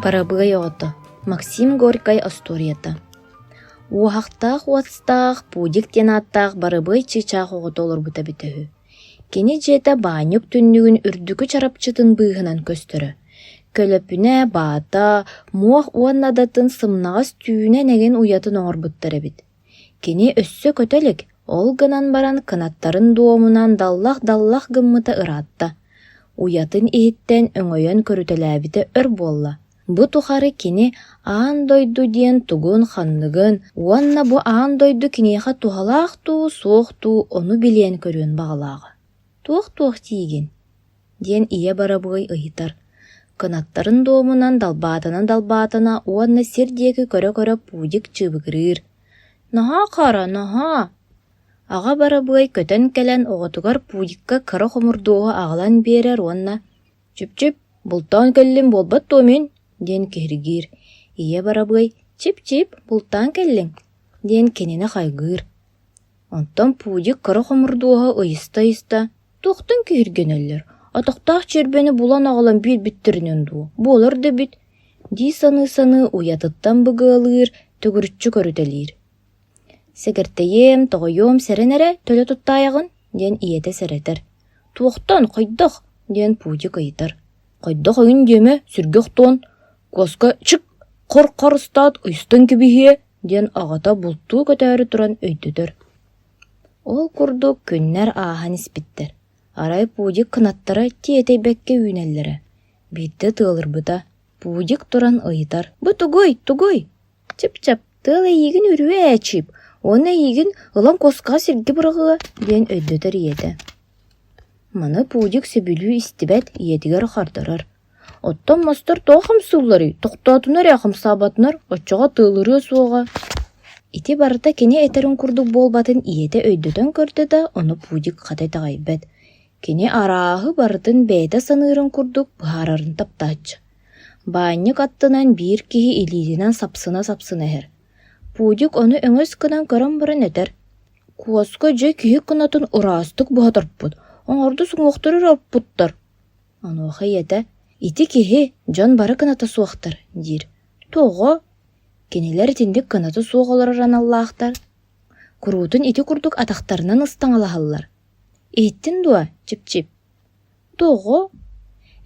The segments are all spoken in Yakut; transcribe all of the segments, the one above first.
Барабыай оҕото Максим Горькай остуоруйата Уоһахтаах уостаах Пудик диэн ааттаах барабыай чыычаах оҕото олорбута эбитэ үһү. Кини дьиэтэ баанньык түннүгүн үрдүкү чарапчытын быыһынан көстөрө. Көлөпүнэ, баата, муох уонна да атын сымнаҕас түүнэн эҥин уйатын оҥорбуттар эбит. Кини өссө көтө илик, ол гынан баран кынаттарын дуомунан даллах-даллах гыммыта ыраатта. Уйатын иһиттэн өҥөйөн көрүтэлээбитэ өр буолла. Бу тухары кини аан дойду диэн тугун-ханныгын уонна бу аан дойду киниэхэ туһалаах дуу, суох дуу ону билиэн-көрүөн баҕалааҕа. Туох-туох диигин? диэн ийэ барабыай ыйытар. Кынаттарын дуомунан далбаатана-далбаатана уонна сир диэки көрө-көрө Пудик чыыбыгырыыр: «Наһаа хара, наһаа!» Аҕа барабыай көтөн кэлэн оҕотугар Пудикка кыра хомурдуоһу аҕалан биэрэр уонна «Чүп-чүп, бултаан кэллим буолбат дуо мин?» диэн киһиргиир. Ийэ барабыай «Чип-чип, бултаан кэллиҥ» диэн кинини хайгыыр. Онтон Пудик кыра хомурдуоһу ыйыста-ыйыста «Туохтан киһиргэнэллэр, атахтаах чиэрбэни булан аҕалан биэрбиттэринэн дуу, буолар да эбит» дии саныы-саныы уйатыттан быгыалыыр, төгүрүччү көрүтэлиир. «Сэгэртэйиэм, тоҕойуом, сэрэн эрэ, төлө туттаайаҕын» диэн ийэтэ сэрэтэр. «Туохтан, хайдах?» диэн Пудик ыйытар. «Хайдах эҥин диэмэ, сүргэ охтуон, куоска чик, хор-хор ыстаат ыйыстан кэбиһиэ» диэн аҕата бултуу көтөөрү туран өйдөтөр. Ол курдук күннэр ааһан испиттэр. Арай Пудик кынаттара тиэтэйбэккэ үүнэллэрэ. Биирдэ тыалырбыта. Пудик туран ыйытар: «Бу тугуй, тугуй?» «Чып-чап, тыал эйиигин үрүө ээ, Чип, уонна эйиигин ылан куоскаҕа сиргэ быраҕыа» диэн өйдөтөр ийэтэ. Маны Пудик сөбүлүү истибэт, ийэтигэр хардарар: Оттон мастар тоҕо хамсыылларый, тохтоотунар ээ хамсаабатынар, оччоҕо тыалырыа суоҕа Ити барыта кини этэрин курдук буолбатын ийэтэ өйдөтөн көрдө да, ону Пудик хата итэҕэйбэт. Кини арааһы барытын бэйэтэ саныырын курдук быһаарарын таптааччы. Баанньык аттынан биир киһи илиитинэн сапсына-сапсына иһэр. Пудик ону өҥөс гынан көрөн баран этэр: «Куоска дьэ киһи кынатын ыраастык быһа тарпыт, оҥордус уҥуохтары эрэ оппуттар» Онуоха ийэтэ: «Ити киһи, дьон бары кыната суохтар» диир. «Тоҕо?» Кинилэр итинник кыната суох олорор аналлаахтар. Куруутун ити курдук атахтарынан ыстаҥалаһаллар. Иһиттин дуо, Чип-Чип? Тоҕо?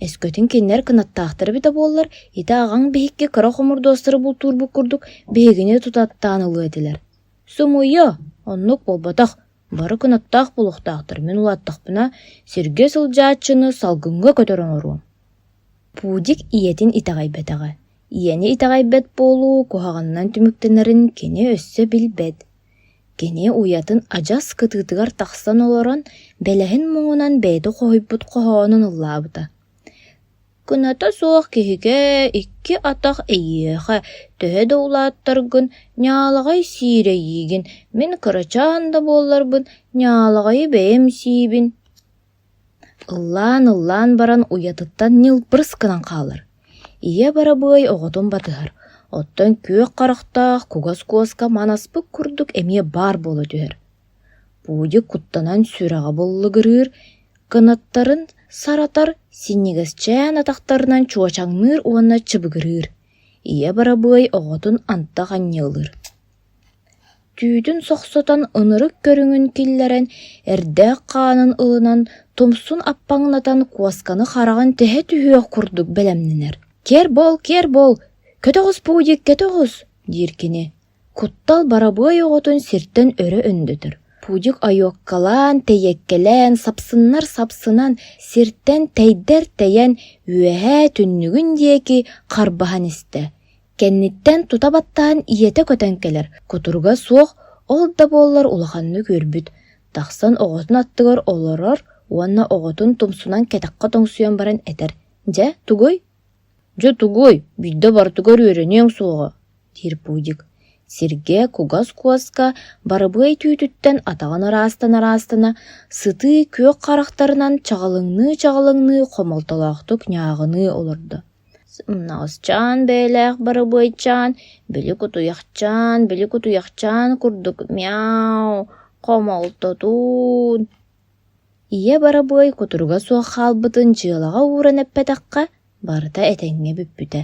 Өскөтүн кинилэр кынаттаахтар эбитэ буоллар, ити аҕаҥ биһикки кыра хомурдуостары бултуурбут курдук биһигини тутаттаан ылыа этилэр. Сымыйа, оннук буолбатах, Бары кынаттаах буолуохтаахтар, мин улааттахпына, сиргэ сылдьааччыны салгыҥҥа көтөр оҥоруом Пудик ийэтин итэҕэйбэтэҕэ. Ийэни итэҕэйбэт буолуу куһаҕанынан түмүктэнэрин кини өссө билбэт. Кини уйатын адьас кытыытыгар тахсан олорон, бэлэһин муҥунан бэйэтэ хоһуйбут хоһоонун ыллаабыта Кыната суох киһигэ икки атах эйиэхэ, төһө да улааттаргын, ньаалаҕай сиир эйиигин, мин кырачаан да буолларбын, ньаалаҕайы бэйэм сиибин Ыллаан-ыллаан баран уйатыттан ньылбырыс гынан хаалар. Ийэ барабыай оҕотун батыһар, оттон күөх харахтаах кугас куоска манаспыт курдук эмиэ баар буола түһэр. Пудик куттанан сүрэҕэ быллыгырыыр, кынаттарын саратар, синньигэсчээн атахтарынан чуочаҥныыр уонна чыбыгырыыр. Ийэ барабыай оҕотун антах анньыалыыр. Түүтүн сохсотон ынырык көрүҥүн киллэрэн, эрдээх хаанын ылынан, тумсун аппаҥнатан куосканы хараҕын тэһэ түһүөх курдук бэлэмнэнэр. «Киэр буол, киэр буол! Көтөҕүс, Пудик, көтөҕүс!» диир кини. Куттал барабыай оҕотун сиртэн өрө өндөтөр. Пудик ойуоккалаан, тэйиэккэлээн, сапсыннар-сапсынан, сиртэн тэйдэр-тэйэн, үөһээ түннүгүн диэки харбаһан истэ. Кэнниттэн тута баттаан ийэтэ көтөн кэлэр, кутуруга суох, ол да буоллар улаханнык үөрбүт. Тахсан оҕотун аттыгар олорор уонна оҕотун тумсунан кэтэххэ тоҥсуйан баран этэр: «Дьэ, тугуй?» «Дьэ тугуй, биирдэ барытыгар үөрэниэҥ суоҕа» диир Пудик. Сиргэ кугас куоска барабыай түүтүттэн атаҕын ыраастана-ыраастана, сытыы күөх харахтарынан чаҕылыҥныы-чаҕылыҥныы хомолтолоохтук ньааҕыныы олордо. Сымнаҕасчаан бэйэлээх барабыайчаан, били кутуйахчаан, били кутуйахчаан курдук мяу, хомолтотуун. Ийэ барабыай кутуруга суох хаалбытын дьыалаҕа ууран эппэтэххэ, барыта этэҥҥэ бүппүтэ.